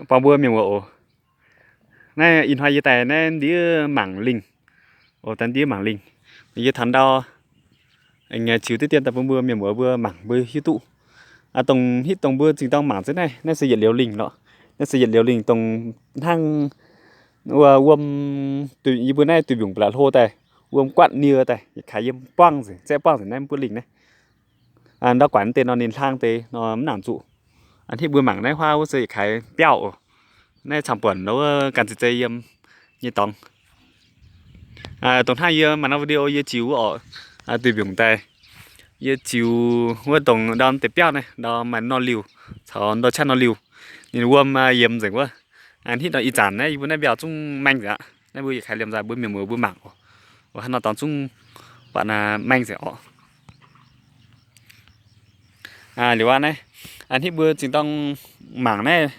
buangh mbuo mienh muoz oc. Naaiv ih hnoi yie daaih naaiv ndiev mangc lingh. Oc, daaih ndiev mangc lingh. Yie taux ndau ziux diqv dien daaih bun mbuo mienh muoz mbuo mangc mbuo hiuv duqv. Dongh hitv dongh mbuo zingh dorng mangc zunv naaiv, naaiv se yietc liuz lingh lorqc. Naaiv se yietc liuz lingh dongh hnangv wuom, yie mbuo naaiv duih mbiungc ba'laqc hlo daaih, wuom guatv nie daaih, yietc kaaix yiem buangv nzengc, zaeqv buangv nzengc naaiv mv buov lingh naaiv. Ndau guaaic deix nor ninh hlang deix nor mv nangc zuqc. A'hneiv mbuo mangc naaiv huaav wuov se yietc kaaix biauv oc. Naaiv camv-buonc wuov ganh zeiz zeiz yiem nyei dorngx. Dongh hnangv yie maaih norm video yie ziux wuov orqc, duih mbiungc daaih, yie ziux wuov dongh ndau deix biauv naaiv, ndau maaih nor liuh caux ndau qaqv nor liuh, ninh wuom yiemx nzengc wuov. A'hneiv nor ih zanc naaiv yie mbuo naaiv mbiauh zungv maeng nzengc aqv. Naaiv mbuo yietc kaaix liemh nzaaih mbuo mienh muoz mbuo mangc oc. Hnangv nor dorngx zungv buatc maeng nzengc orqc. Liuz aqv naaiv, a'hneiv mbuo zingh dorng mangc naaiv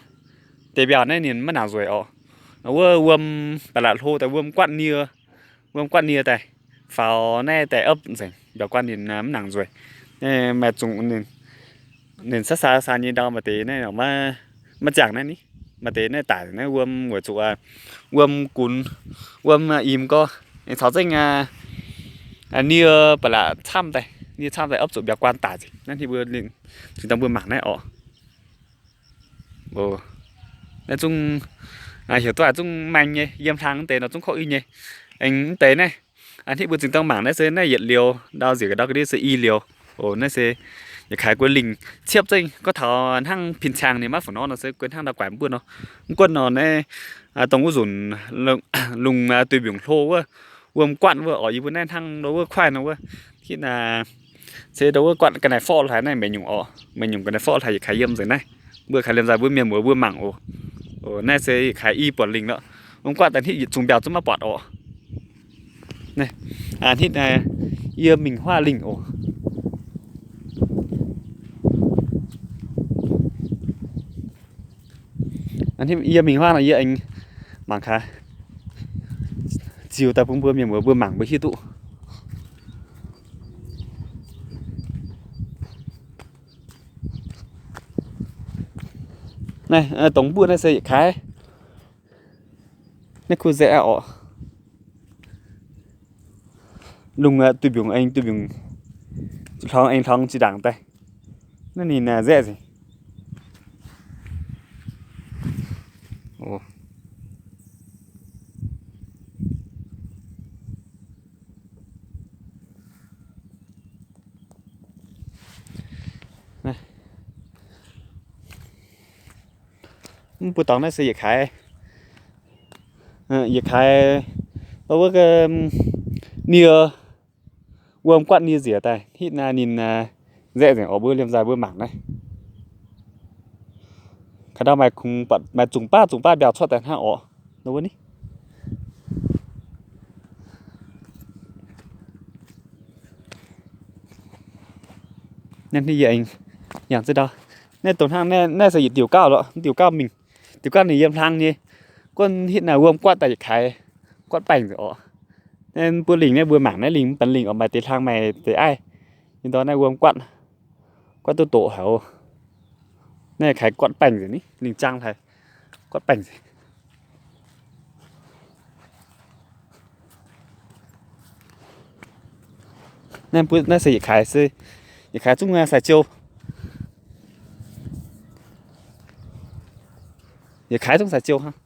deix mbiauh naaiv ninh maiv nangc nzueic orqc. Wuov wuom ba'laqc hlo daaih wuom guatv nie, wuom guatv nie daaih faaux naaiv daaih opv nzengc, mbiauh guanh ninh mv nangc nzueic. Maaih zungh ninh saav saav saav nyei ndau maaih deix naaiv maiv ziangh naaiv ni, maaih deix naaiv daic naaiv wuom weic zuqc wuom gunx, wuom im gorx, caux zengv nie ba'laqc camv daaih, nie camv daaih opv zuqc mbiauh guanh daic nzengc. Naaiv ninh mbuo zingh dorng mbuo mangc naaiv orqc. Naaiv zungv heuc duqv zungv maeng nyei, yiem hlang mv deix nor zungv korv-iv nyei. Aengx mv deix naaiv, a'hneiv mbuo zingh dorng mangc naaiv se naaiv yietc liuz, ndau nziex ga'ndau ga'ndiev se i liuz. Oc, naaiv se yietc kaaix guei lingh ciepv zengv gorngv taux hnangv pin cang ninh maiv fungc nor nor se guei hnangv ndau guaix mv buov nor. Mv gunv nor naaiv dongh wuov nzunc lungh duih mbiungc hlo wuov, wuom guanh wuov orqc, yie mbuo naaiv hnangv ndo wuov kuaaiv nor wuov, hitv naaiv se ndo wuov guanh ga'naaiv forv haic naaiv, meih nyungc orqc, meih nyungc ga'naaiv forv haic yietc kaaix yiem nzengc naaiv. Mbuo kaaix liemh nzaaih mbuo mienh muoz mbuo mangc oc. Naaiv se yietc kaaix i buonc lingh lorqc. Wuom guanh daaih hitv yietc zungh mbiauh zungv maiv buatc orqc. Hitv yie mingh huaav lingh oc. Yie mingh huaav nor yie aengx mangc gaax, ziux daaih bun mbuo mienh muoz mbuo mangc mbuo hiuv duqv. Naaiv dongh mbuoqv naaiv se yietc kaaix. Naaiv kuv nzaeqv orqc. Lungh duih mbiungc aengx duih mbiungc, hlorngx aengx hlorngx zinh ndaangc daaih. Naaiv ninh nzaeqv nzengc. Mv buo dorngx naaiv se yietc kaaix, yietc kaaix wuov nie, wuom guatv nie nziec daaih hitv naaiv ninh nzaeqv nzengc orqc. Mbuo liemh nzaaih mbuo mangc naaiv. Kaaix ndau maaih kungx maaih zungh baav zungh baav mbiauh cuotv daaih hnangv orqc. Wuov ni. Naaiv yie aengx yangh ziex ndau. Naaiv dongh hnangv naaiv se yietc diuc gauh lorqc, diuc gauh mingh. Diuc gauh ninh yiem hlang nyei. Gunv hitv naaiv wuom guatv daaih yietc kaaix, guatv baengh nzengc orqc. Naaiv mbuo lingh naaiv mbuo mangc naaiv lingh mv benx lingh orqc, maaih deix hlang maaih deix aiv. Nyei ndorm naaiv wuom guatv, guatv duqv doqc haic oc. Naaiv kaaix guatv baengh nzengc ni, lingh zaang haic, guatv baengh nzengc. Naaiv mbuo naaiv se yietc kaaix, se yietc kaaix zungv sai-ziou. Yietc kaaix zungv sai-ziou hnangv.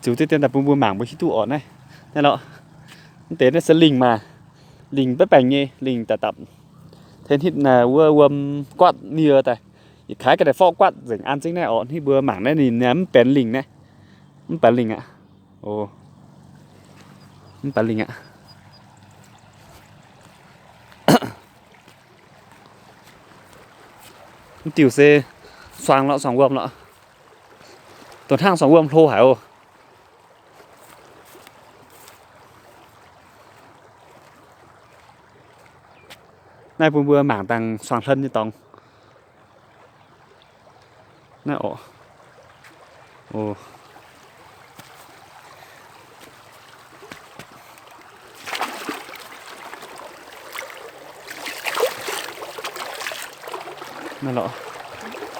Ziux diqv dien daaih bun mbuo mangc mbuo hiuv duqv orqc naaiv. Naaiv lorqc, mv deix naaiv se lingh maah, lingh baeqv baengc nyei, lingh dapc dapc. Ten hitv naaiv wuov wuom guatv nie daaih, yietc kaaix ga'naaiv forv guatv nzengc an zengv naaiv orqc. Hitv mbuo mangc naaiv ninh mv benx lingh naaiv, mv benx lingh aqv. Mv benx lingh aqv. Mv diuh se suang lorqc, suang wuom lorqc. Dongh hnangv suang wuom hlo haic oc. Naaiv bun mbuo mangc dangh suang hlen nyei dorngx. Naaiv oc. Oc. Naaiv lorqc,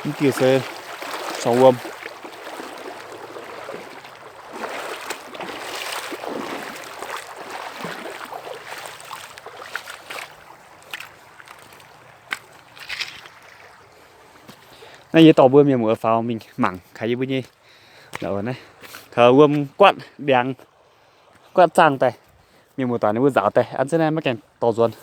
mv diuh se sorng wuom. Naaiv yie dorh mbuo mienh muoz faaux mingh mangc kaaix yie mbuo nyei, naaiv, kaaix wuom guatv ndiangx, guatv zaangh daaih. Mienh muoz-doic ninh mbuo nzaaux daaih an zunv naaiv maiv gaengh dorh nzuonx.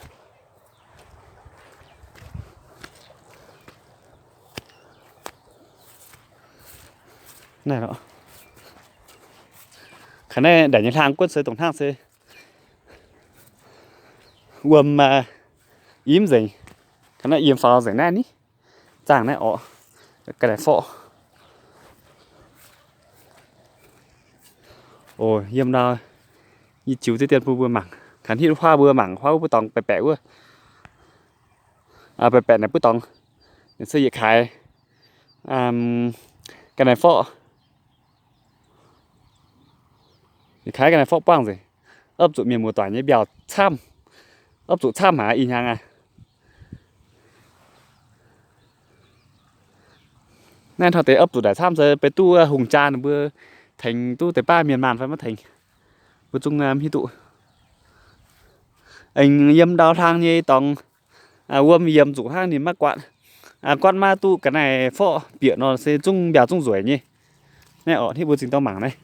Naaiv lorqc, kaaix naaiv ndaangc nyei hlang guotv se dongh hnangv se wuom, imv nzengc. Kaaix naaiv yiem faaux nzengc naaiv ni, zaangh naaiv orqc, ga'naaiv forqv. O, yiem ndau, yie ziux diqv dien bun mbuo mangc. Kaaix hitv huaav mbuo mangc huaav wuov buov dorngx baeqc baeqc wuov. Baeqc baeqc naaic buov dorngx, se yietc kaaix ga'naaiv forqv. Yietc kaaix ga'naaiv forqv buangh nzengc. Opv zuqc mienh muoz-doic nyei mbiauh camv, opv zuqc camv haic ih hnyangx aqv. Naaiv taux deix opv zuqc ndaaic camv se beiv duqv hungh jaa ninh mbuo tengx duqv deix baav mienh maanh fai maiv tengx, mbuo zungv mv hiuv duqv. Aengx yiem ndau hlang nyei dorngx, wuom yiemc zuqc hnangv ninh maiv guatc. Guatv maiv duqv ga'naaiv forqv bieqc nor se zungv mbiauh zungv nzueic nyei. Naaiv orqc, hitv mbuo zingh dorh mangc naaiv.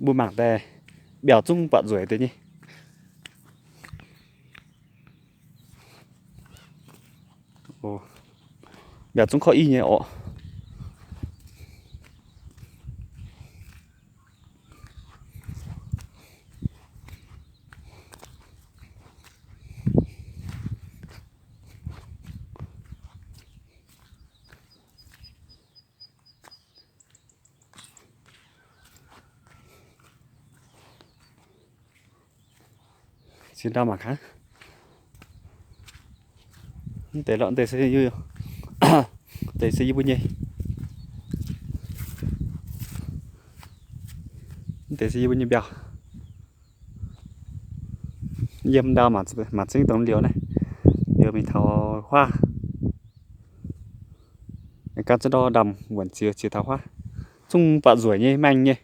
Mbuo mangc daaih mbiauh zungv buatc nzueic deix nyei. Mbiauh zungv korv-iv nyei orqc. Zinh ndau mangc gaax. Mv deix lorqc, deix se, deix se yie mbuo nyei. Mv deix se yie mbuo nyei mbiauh. Yiem ndau mangc zingv dongh liuz naaiv, liuz mingh taux huaav. Gan zunv ndau ndamc wuonc ziex, ziex taux huaav, zungv buatc nzueic nyei, maengh nyei.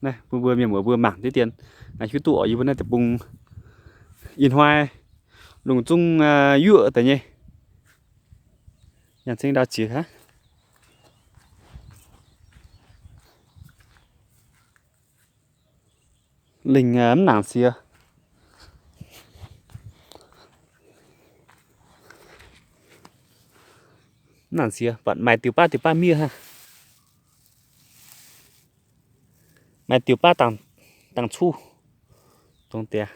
Naaiv bun mbuo mienh muoz mbuo mangc diqv dien hiuv duqv oc. Yie mbuo naaiv deic-bung ih hnoi lungh zungv yuoqv deix nyei. Yangh zingv ndau jiex aqv. Lingc mv nangc siex. Mv nangc siex, buatc maaih diuh baav diuh baav miev hnangv. Maaih diuh baav dangx cuv dongh deix.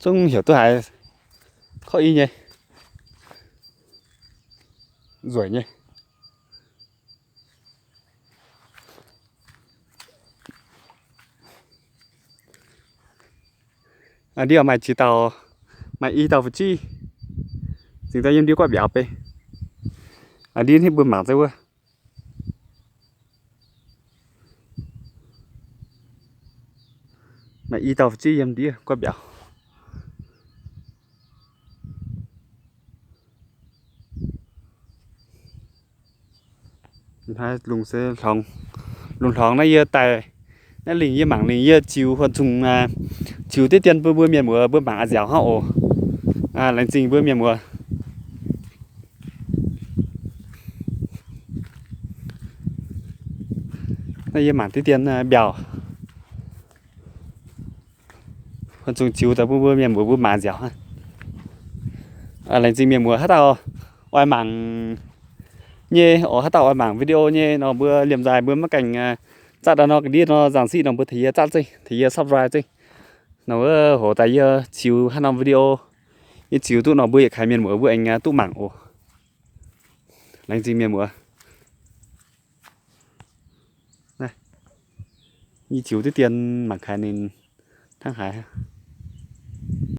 Zungv heuc duqv haiz korv-iv nyei, nzueic nyei. Aa, ndiev maaih ziex dauh, maaih i dauh fu'jueiv, zingh daaih yiem ndiev guaih mbiauz bei. Aa, ndiev hnangv mbuo mangc zengv wuov. Maaih i dauh fu'jueiv yiem ndiev guaih mbiauz. Lungh hlorngx, lungh hlorngx naaiv yie daaih naaiv lingc, yie mangc lingc, yie ziux huon zungh, ziux diqv dien bun mbuo mienh muoz mbuo mangc a'nziaauc hnangv oc. Laengz zingh mbuo mienh muoz. Naaiv yie mangc diqv dien mbiauz. Huon zungh ziux daaih bun mbuo mienh muoz mbuo mangc a'nziaauc hnangv. Laengz zingh mienh muoz haaix dauh oix mangc nyei oc. Haaix dauh oix mangc video nyei nor, mbuo liemh nzaaih mbuo maiv gaengh zatv daaih nor, ga'ndiev nor nzangc siqv nor, mbuo tengx yie zatv zeiv, tengx yie subscribe zeiv. Nor wuov hoc daaih yie ziux haaix norm video, yie ziux duqv nor mbuo yietc kaaix mienh muoz mbuo aengx duqv mangc oc. Laengz zingh mienh muoz. Yie ziux diqv dien mangc kaaix ninh hnangv haaix.